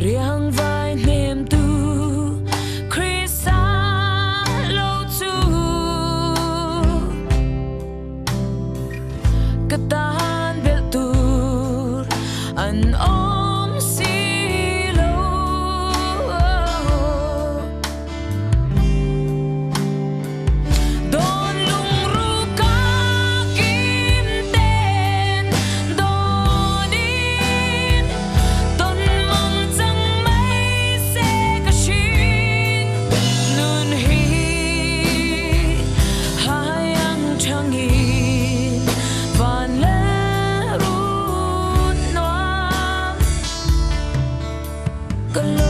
Riangvai hnemtu Krista lo chu Ka tan belh tur an awm si lo. Dawn lungru ka kim ten dawnin tawn mang chang mai se ka hring nun hi hai ang thangin van le run nuam ka lo.